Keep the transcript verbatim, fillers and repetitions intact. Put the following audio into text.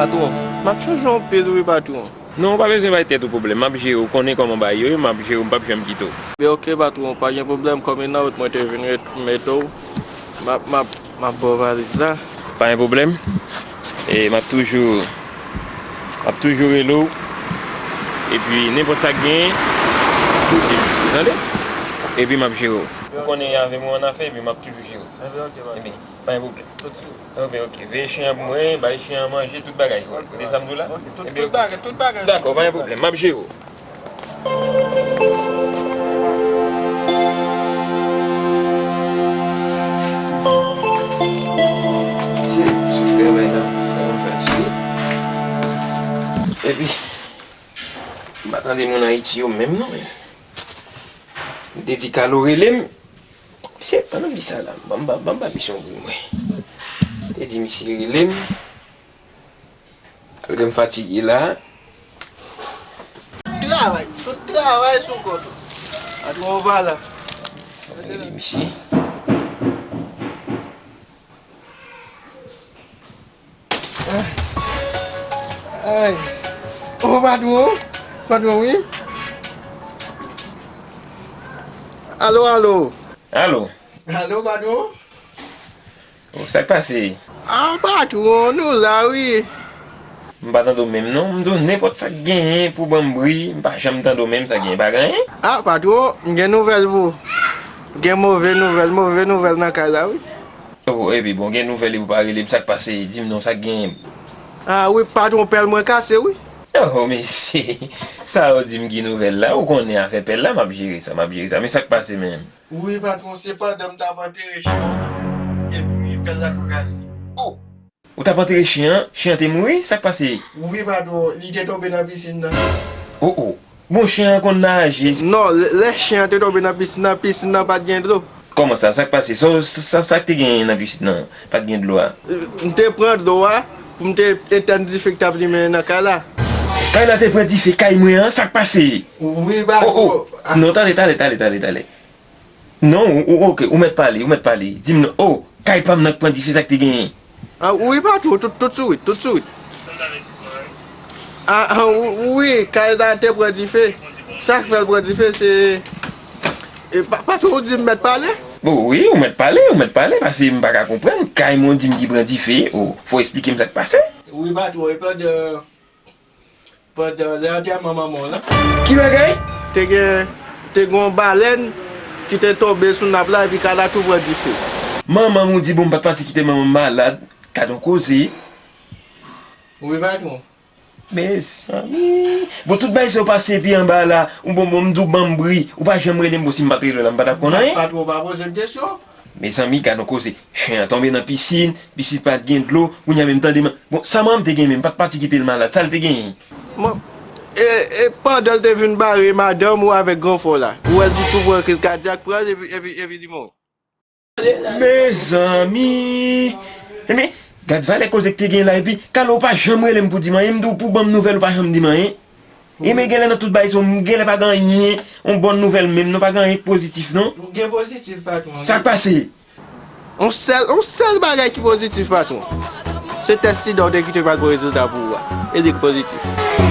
Patwon, m ap chanje yon pil wi, patwon. Non, ou pa bezwen bay tèt ou pwoblèm. M ap jere w, ou konnen kòman bagay yo ye, m ap jere w, m p ap janm kite w. Be, oke, patwon, pa gen pwoblèm. Kòm e nan wout mwen te vin ret-, mete w, m ap, m ap, m ap ba w valiz la. Pa gen pwoblèm. E m ap toujou, m ap toujou rele w. Epi, nenpòt sa k genyen, ou di m. Ou tande? Epi, m ap jere w. Ou konnen avè mwen annafè, epi m ap toujou jere w. Epi, pa gen pwoblèm. Oke, oke. Veye chen an pou mwen, bay chen an manje, tout bagay. Ou tande sa m di w la? Tout, tout bagay, tout bagay. Dakò, pa gen pwoblèm. M ap jere w. Epi, m pa tande moun Ayiti yo menm non, men. M te di Kalo rele m. Misye pa nan bi sa la. Ban m ba, ban m ba misye yon bri mwen. M te di misye rele m. Malgre m fatige la. Travay, tout travay sou kont ou. Patwon pa la. Rele misye. Ay. O, patwon. Patwon, wi. Alo, alo. Alo. Alo, patwon. O, sa k pase? A, patwon, nou la, wi. M pa tande w menm, non. M di w nenpòt sa k genyen pou ban m bri, m pa janm tande w menm, sa k genyen, pa gen anyen? A, patwon, m gen nouvèl pou ou. Gen move nouvèl, move nouvèl nan kay la, wi. O, epi bon, gen nouvèl epi w pa rele m, sa k pase? Di m non, sa k genyen? A, wi, patwon, pèl mwen kase, wi. O, mesye, sa w di m ki nouvèl la? Ou konnen afè pèl la, m ap jere sa, m ap jere sa. Men sa k pase menm? Wi, patwon, se pandan m t ap antere chen an, epi pèl la tou kase. O! Ou t ap antere chen an, chen an te mouri? Sa k pase? Wi, patwon, li te tonbe nan pisin nan. O, o! Bon, chen an konn naje. Non, lè, lè chen an te tonbe nan pisin nan, pisin nan pa t gen dlo. Kòman sa? Sa k pase? Sa, sa, sa k te gen nan pisin nan? Pa t gen dlo a? M te pran dlo a pou m te etèn dife k t ap limen nan kay la. Kay la te pran dife, kay mwen an? Sa k pase? Wi, patwon. O, o! Non, tande, tande, tande, tande, tande. Non, ou, ou, oke, ou mèt pale, ou mèt pale. Di m non, o, kay pa m nan k pran dife, sa k te genyen? A, wi, patwon, tout, tout sourit, tout sourit. A, a, wi, wi, kay la te pran dife. Sa k fè l pran dife, se, e, pa, patwon, ou di m mèt pale? O, wi, ou mèt pale, ou mèt pale, paske m pa ka konprann. Kay mwen, ou di m ki pran dife, o, fò w eksplike m sa k pase. Wi, patwon, e pandan Pandan lè antèman manman w lan. Ki bagay? Te gen, te gen yon balèn ki te tonbe sou nap la epi kay la tou pran dife. Manman m, ou di bon, m pa t pati kite manman m malad. Gad yon koze. Wi, patwon. Mezanmi. Bon, tout bagay sa yo pase epi anba la, ou bon, bon, m di w ban m bri, ou pa janm rele m, bon, si m pa t rele w la, m pa t ap konn anyen. Patwon pa poze m kesyon. Mezanmi, gad yon koze. Chen an tonbe nan pisin, pisin pa t gen dlo, kounye a menm tande man-, bon, sa manman m te gen menm, pa t pati kite l malad, sa l te genyen? Bon, e, e pandan l te vin bare madanm ou avèk gran frè w la, ou wè l di tou pran kriz kadyak, pran l epi, epi, epi li mouri. Mezanmi! Ebyen, gad valè koze k te gen la, epi, Kalo, ou pa janm rele m pou di m anyen, m di w pou ban m nouvèl, ou pa janm di m anyen. E men genlè nan tout bagay sa yo, m genlè pa gen anyen, yon bòn nouvèl menm, non, pa gen anyen k pozitif, non. Ou gen pozitif, patwon. Sa k pase? Yon sèl, yon sèl bagay ki pozitif, patwon. Se tès sida w te kite pral pran rezilta pou ou a. E li k pozitif.